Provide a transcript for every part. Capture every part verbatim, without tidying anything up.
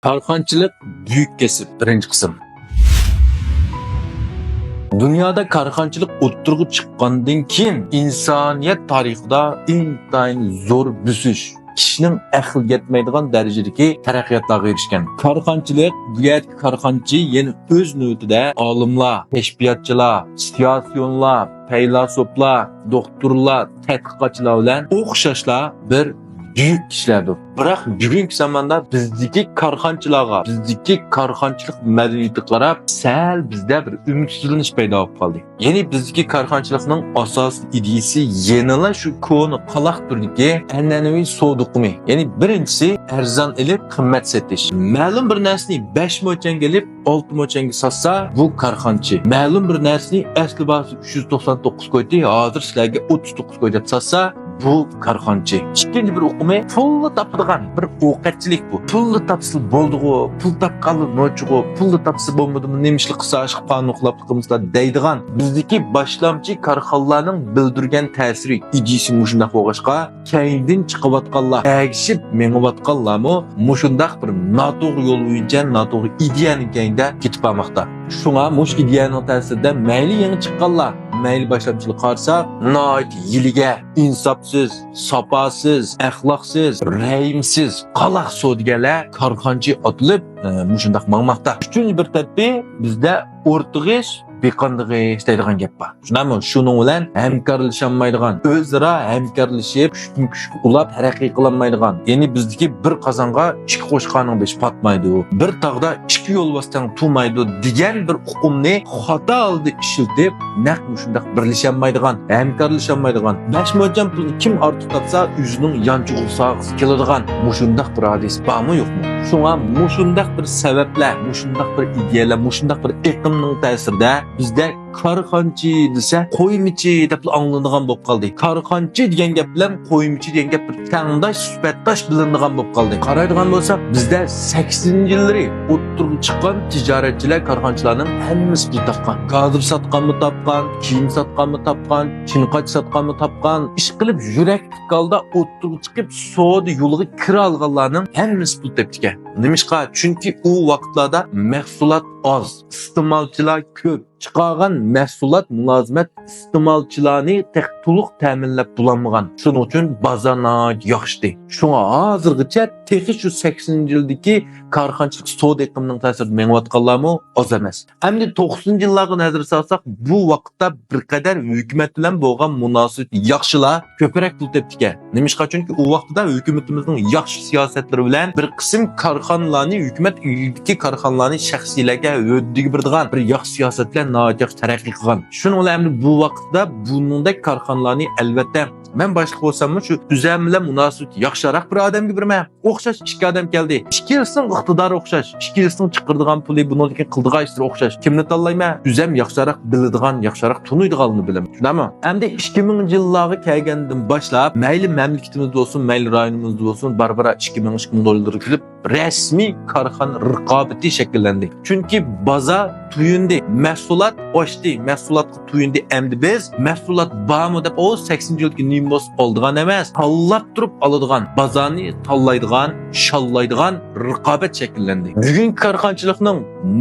كارخانىچىلىق بۈيۈك كەسىپ، بىرىنچى قىسىم. دۇنيادا كارخانىچىلىق ئوتتۇرىغا چىققاندىن كېيىن، ئىنسانىيەت تارىخىدا ئىنتايىن زور بۆسۈش، كىشىنىڭ ئەقلى يەتمەيدىغان دەرىجىدىكى تەرەققىياتلارغا ئېرىشكەن. كارخانىچىلىق، بۇ يەردىكى كارخانىچى يەنە ئۆز نۆۋىتىدە ئالىملار، كەشپىياتچىلار، سىياسىيونلار، پەيلاسوپلار، دوختۇرلار، تەتقىقاتچىلار بىلەن ئوخشاشلا بىر بۈيۈك كىشىلەردۇر. بىراق بۈگۈنكى زاماندا بىزدىكى كارخانىچىلارغا، بىزدىكى كارخانىچىلىق مەدەنىيىتىگە قاراپ، سەل بىزدە بىر ئۈمىدسىزلىنىش پەيدا بولۇپ قالدى. يەنى بىزدىكى كارخانىچىلىقنىڭ ئاساسىي ئىدىيىسى يەنىلا شۇ كونا قالاق تۈردىكى ئەنئەنىۋى سودا ئۇقۇمى. يەنى بىرىنچىسى ئەرزان ئېلىپ قىممەت سېتىش. مەلۇم بىر نەرسىنى بەش موچەنگە ئېلىپ، ئالتە موچەنگە ساتسا، بۇ كارخانىچى. مەلۇم بىر نەرسىنى ئەسلى باھاسى ئۈچ يۈز توقسان توققۇز كويدى، ھازىر سىلەرگە ئوتتۇز توققۇز كوي دەپ ساتسا، بۇ كارخانىچى. ئىككىنچى بىر ئۇقۇمى پۇللا تاپىدىغان بىر ئوقەتچىلىك بۇ. پۇللا تاپسىلا بولدىغۇ، پۇل تاپقانلا نوچىغۇ، پۇللا تاپسا بولمىدىمۇ، نېمە ئىشلا قىلسا ئاشۇ قانۇن خىلاپلىق قىلمىسىلا دەيدىغان بىزدىكى باشلامچى كارخانىلارنىڭ بىلدۈرگەن تەسىرى، ئىدىيىسى مۇشۇنداق بولغاچقا، كەينىدىن چىقىۋاتقانلار، ئەگىشىپ مېڭىۋاتقانلارمۇ مۇشۇنداق بىر ناتوغرا يول بويىچە، ناتوغرا ئىدىيەنىڭ كەينىدە كېتىپ بارماقتا. شۇڭا مۇشۇ ئىدىيەنىڭ تەسىرىدە مەيلى يېڭى چىققانلار، مەيلى باشلامچىلىققا قارىساق، ناھايىتى ھىيلىگەر، ئىنساپسىز، ساپاسىز، ئەخلاقسىز، رەھىمسىز، قالاق سودىگەرلەر كارخانىچى ئاتىلىپ، ئە، مۇشۇنداق ماڭماقتا. ئۈچىنچى بىر تەرىپى، بىزدە ئورتىغىش، بېقىندىغىش دەيدىغان گەپ بار. شۇنداقمۇ؟ شۇنىڭ بىلەن ھەمكارلىشالمايدىغان، ئۆزئارا ھەمكارلىشىپ، كۈچتىن كۈچكە ئۇلاپ تەرەققىي قىلالمايدىغان، يەنى بىزدىكى بىر قازانغا ئىككى قوچقارنىڭ بېشى پاتمايدۇ، بىر تاغدا ئىككى يولۋاستەڭ تۇرمايدۇ دېگەن بىر ئۇقۇمنى خاتا ھالدا ئىشلىتىپ، نەق مۇشۇنداق بىرلىشەلمەيدىغان، ھەمكارلىشالمايدىغان، بەش موچەن پۇلنى كىم ئارتۇق تاپسا، ئۆزىنىڭ يانچۇقىغا سالغۇسى كېلىدىغان مۇشۇنداق بىر ھادىسە بارمۇ يوقمۇ؟ شۇڭا مۇشۇنداق بىر سەۋەبلەر، مۇشۇنداق بىر ئىدىيەلەر، مۇشۇنداق بىر ئېقىمنىڭ تەسىرىدە بىزدە كارخانىچى دېسە، قويمىچى دەپلا ئاڭلىنىدىغان بولۇپ قالدى. كارخانىچى دېگەن گەپ بىلەن قويمىچى دېگەن گەپ بىر تەڭداش، سۈپەتداش بىلىنىدىغان بولۇپ قالدى. قارايدىغان بولساق، بىزدە سەكسىنىنچى يىللىرى ئوتتۇرىغا چىققان تىجارەتچىلەر، كارخانىچىلارنىڭ ھەممىسى پۇل تاپقان. گازىر ساتقانمۇ تاپقان، كىيىم ساتقانمۇ تاپقان، چىنقاچ ساتقانمۇ تاپقان. ئىشقىلىپ يۈرەكلىك ھالدا ئوتتۇرىغا چىقىپ، سودا يولىغا كىرە ئالغانلارنىڭ ھەممىسى پۇل تېپىپتىكەن. نېمىشقا؟ چۈنكى ئۇ ۋاقىتلاردا مەھسۇلات ئاز، ئىستېمالچىلار كۆپ. چىقارغان مەھسۇلات مۇلازىمەت ئىستېمالچىلارنى تېخى تولۇق تەمىنلەپ بولالمىغان. شۇنىڭ ئۈچۈن بازار ناھايىتى ياخشىتى. شۇڭا ھازىرغىچە تېخى شۇ سەكسىنىنچى يىلدىكى كارخانىچىلىق سودا ئېقىمىنىڭ تەسىرىدە مېڭىۋاتقانلارمۇ ئاز ئەمەس. ئەمدى توقسىنىنچى يىللارغا نەزەر سالساق، بۇ ۋاقىتتا بىر قەدەر ھۆكۈمەت بىلەن بولغان مۇناسىۋىتى ياخشىلار كۆپرەك پۇل تېپىپتىكەن. نېمىشقا؟ چۈنكى ئۇ ۋاقتىدا ھۆكۈمىتىمىزنىڭ ياخشى سىياسەتلىرى بىلەن بىر قىسىم كارخانىلارنى، ھۆكۈمەت ئىگىلىكىدىكى كارخانىلارنى شەخسىيلەرگە ھۆددىگە بېرىدىغان بىر ياخشى سىياسەت بىلەن ناھايىتى ياخشى تەرەققىي قىلغان. شۇنىڭ بىلەن ئەمدى بۇ ۋاقىتتا بۇنىڭدەك كارخانىلارنى، ئەلۋەتتە، مەن باشلىق بولساممۇ شۇ ئۆزەم بىلەن مۇناسىۋىتى ياخشىراق بىر ئادەمگە بېرىمەن. ئوخشاش ئىككى ئادەم كەلدى. ئىككىلىسىنىڭ ئىقتىدارى ئوخشاش، ئىككىلىسىنىڭ چىقىرىدىغان پۇلى، بۇنىڭدىن كېيىن قىلىدىغان ئىشلىرى ئوخشاش. كىمنى تاللايمەن؟ ئۆزەم ياخشىراق بىلىدىغان، ياخشىراق تونۇيدىغانلىرىنى بىلىمەن. شۇنداقمۇ؟ ئەمدى ئىككى مىڭىنچى يىللارغا كەلگەندىن باشلاپ، مەيلى مەملىكىتىمىزدە بولسۇن، مەيلى رايونىمىزدا بولسۇن، بارا-بارا ئىككى مىڭ، ئىككى مىڭ دوللارغا كېلىپ، رەسمىي كارخانا رىقابىتى شەكىللەندى. چۈنكى بازار تويۇندى، مەھسۇلات ئاشتى، مەھسۇلاتقا تويۇندى. ئەمدى بىز مەھسۇلات بارمۇ دەپ، ئۇ سەكسىنىنچى يىلدىكى نېمە بولسا ئالىدىغان ئەمەس، تاللاپ تۇرۇپ ئالىدىغان، بازارنى تاللايدىغان، شاللايدىغان رىقابەت شەكىللەندى. بۈگۈنكى كارخانىچىلىقنىڭ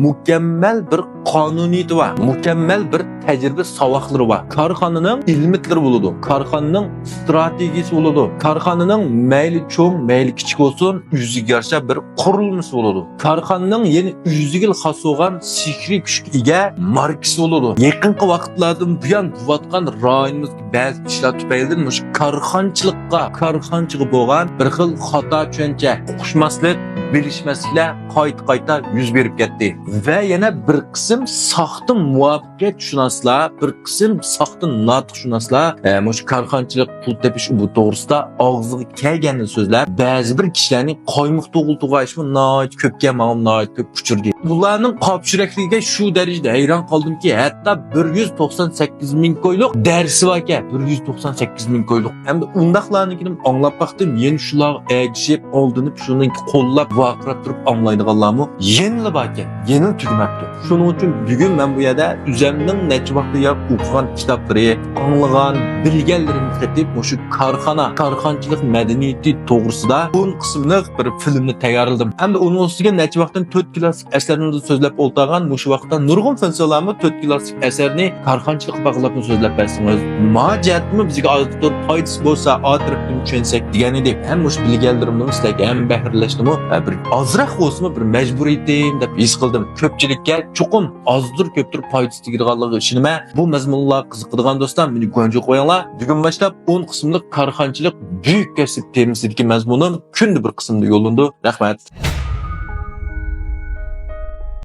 مۇكەممەل بىر قانۇنىيىتى بار، مۇكەممەل بىر تەجرىبە ساۋاقلىرى بار. كارخانىنىڭ ئېلېمېنتلىرى بولىدۇ، كارخانىنىڭ ئىستراتېگىيىسى بولىدۇ، كارخانىنىڭ مەيلى چوڭ، مەيلى كىچىك بولسۇن، ئۆزىگە يارىشا بىر قۇرۇلمىسى بولىدۇ. كارخانىنىڭ يەنە ئۆزىگىلا خاس بولغان سېھرىي كۈچكە ئىگە ماركىسى بولىدۇ. يېقىنقى ۋاقىتلاردىن بۇيان بولۇۋاتقان رايونىمىزدىكى بەزى ئىشلار تۈپەيلىدىن مۇشۇ كارخانىچىلىققا، كارخانىچىغا بولغان بىر خىل خاتا چۈشەنچە، ئۇقۇشماسلىق، بىلىشمەسلىكلەر قايتا-قايتا يۈز بېرىپ كەتتى. ۋە يەنە بىر قىسىم ساختا مۇۋەپپەقىيەتشۇناسلار، بىر قىسىم ساختا ناتىقشۇناسلار، ئە، مۇشۇ كارخانىچىلىق پۇل تېپىش بۇ توغرىسىدا ئاغزىغا كەلگەننى سۆزلەپ، بەزى بىر كىشىلەرنى قايمۇقتۇغۇل تۇغايىشمۇ ناھايىتى كۆپكەن، ماڭا ناھايىتى كۆپ ئۇچرىدى. ئۇلارنىڭ قاپچۇرەكلىكىگە شۇ دەرىجىدە ھەيران قالدىمكى، ھەتتا بىر يۈز توقسان سەككىز مىڭ كويلۇق دەرسى باركەن، بىر يۈز توقسان سەككىز مىڭ كويلۇق. ئەمدى ئۇنداقلارنىڭكىنى ئاڭلاپ باقتىم، يەنە شۇلارغا ئەگىشىپ، ئالدىنىپ، شۇنىڭكى قوللاپ، ۋارقىراپ تۇرۇپ ئاڭلايدىغانلارمۇ يەنىلا باركەن، يەنىلا تۈگىمەپتۇ. شۇنىڭ ئۈچۈن بۈگۈن مەن بۇ يەردە ئۆزەمنىڭ نەچچە ۋاقىتلىياپ ئوقۇغان كىتابلىرى، ئاڭلىغان، بىلگەنلىرىمنى قېتىپ مۇشۇ كارخانا، كارخانىچىلىق مەدەنىيىتى توغرىسىدا ئون قىسىملىق بىر فىلىمنى تەييارلىدىم. ھەمدە ئۇنىڭ ئۈستىگە نەچچە ۋاقىتتىن تۆت كىلاسسىك ئەسەرنى سۆزلەپ ئولتۇرغان، مۇشۇ ۋاقىتتا نۇرغۇن فىلسوفلارمۇ تۆت كىلاسسىك ئەسەرنى كارخانىچىلىققا باغلاپمۇ سۆزلەپ بەرسىڭىز، ما جەھەتتىمۇ بىزگە ئازدۇر پايدىسى بولسا، ئا تەرەپتىن چۈشەنسەك دېگەن ئىدى. ھەم مۇشۇ بىلگەنلىرىمنىمۇ سىلەرگە ھەم بەھرىلەشنىمۇ، ھە، بىر ئازراق بولسىمۇ بىر مەجبۇرىيىتىم دەپ ھېس قىلدىم. كۆپچىلىككە چوقۇم ئازدۇر كۆپتۇر پايدىسى تېگىدىغانلىقىغا ئىشىنىمەن. بۇ مەزمۇنلارغا قىزىقىدىغان دوستلار مېنى گۇەنجۇ قويۇڭلار. بۈگۈن باشلاپ ئون قىسىملىق كارخانىچىلىق بۈيۈك كەسىپ تېمىسىدىكى مەزمۇنۇم كۈندە بىر قىسىمدا يوللىنىدۇ. رەھمەت.